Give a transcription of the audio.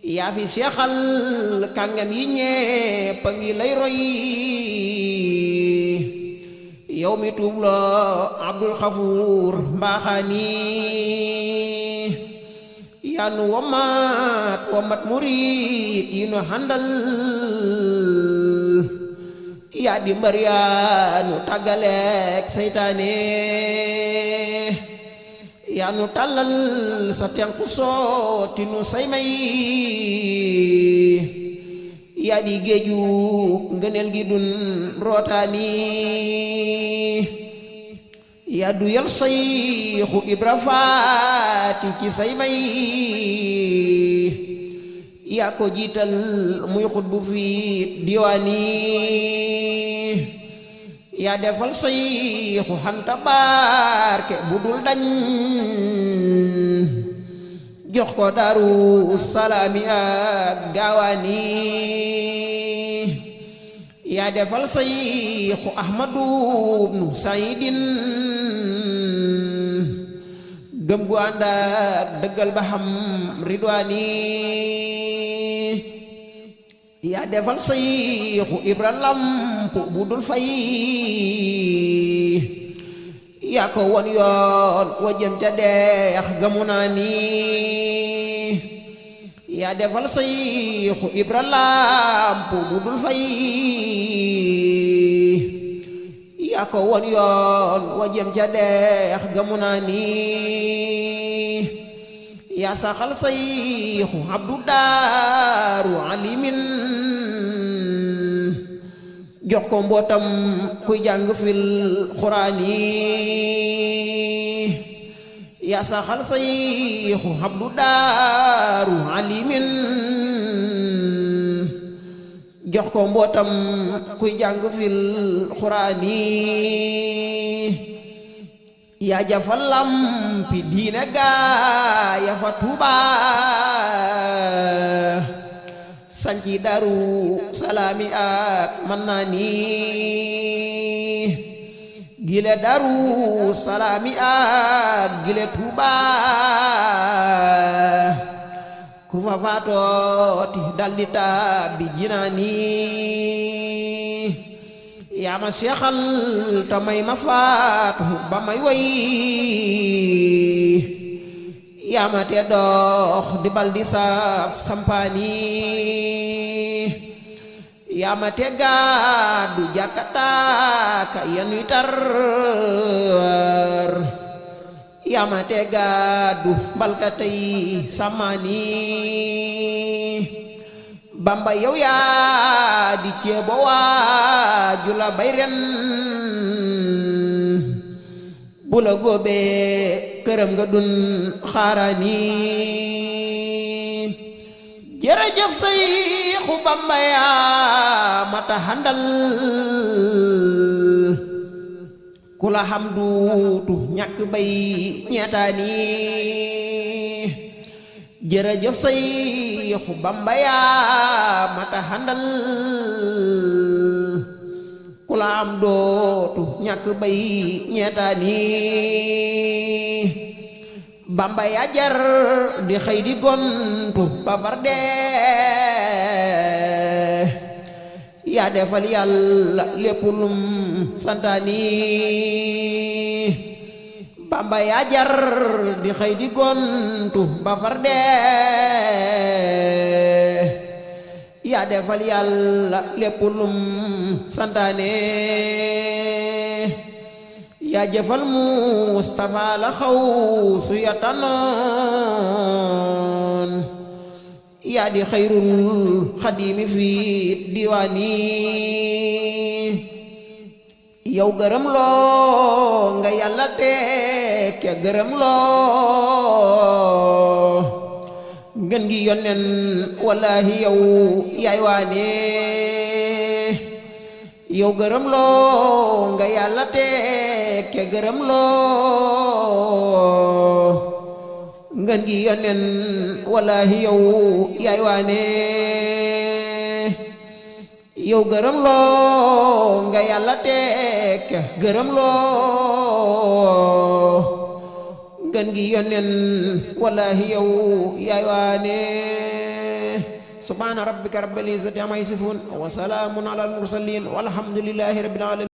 yaa fi seexal kàngam yi ñépp a ngi lay roy yow mi tuubloo Abdul Xafuur mbaaxaani yaa nu womat murit yi nu handal yaa di mbar yaa nu tàggaleek seytaane yaa nu tàllal sa tenku sooti nu say may yaa di géeju ngëneel gi dun rootaani yaa du yal Sayxu Ibra Faati ci say may yaa ko jiital muy xutbu fi diwaani yaa defal Sayxu Anta barke bu dul dañ jox ko Daaru Salaami ak Gaawaani yaa defal Sayxu Ahmadu bnu Saydin gëm gu ànd ak dëggal ba xam ridwaani yaa defal Sayxu Ibra Lamp bu dul fay yaa ko won yoon wa jëm ca deex gamu naa ni yaa defal Sayxu Ibra Lamp bu dul fay yaa ko won yoon wa jëm ca deex gamu naa ni yaa saxal Sayxu Abdu Daaru Alimin jox ko mbootam kuy jàng fil Quraani yaa saxal Sayxu Abdu Daaru Alimin jox ko mbootam kuy jàng fil Quraani yaa jafal lampi diine gaa ya fa Tuuba sanci Daaru Salaami ak Mannaani gile Daaru Salaami ak gile Tuuba ku fa faatooti daldi tàbbi jinaani yaa ma seexal ta may ma faatu ba may woy yaa ma te dox di bal di saaf sampaani yaa ma te gaadu jàkkataaka yanuy tar yaa ma te gaadu balkatay samaani Bamba yow yaa di ceebo waaju la bay ren bu la góobee këram nga dun xaaraani jërëjëf Sayxu Bamba yaa mata handal ku la xam duutu ñàkk bay ñeetaani jërëjëf Sayxu Bamba yaa mata handal ku la am dootu ñàkk bay ñeetaani Bamba yaa jar di xëy di gontu ba far dee yaa defal Yàlla lépp lum santaani Bamba yaa jar di xëy di gontu ba far dee yaa defal Yàlla lépp lum santaane yaa jëfal Mustafa la xaw su ya tanoon yaa di xayrul xadimi fi diwaani yow gërëm loo nga Yàlla teg ca gërëm loo ngën gi yonnen wallahi yow yaay waane yow gërëm loo nga Yàlla teg ca gërëm loo ngën gi yonnen wallahi yow yaay waane yow gërëm loo nga Yàlla teg ca gërëm loo ngën gi yonnen wallahi yow yaay waane subhaana rabbika rabbil izzati amma yasifun wa salaamun alal mursalin walhamdulillahi rabbil alamin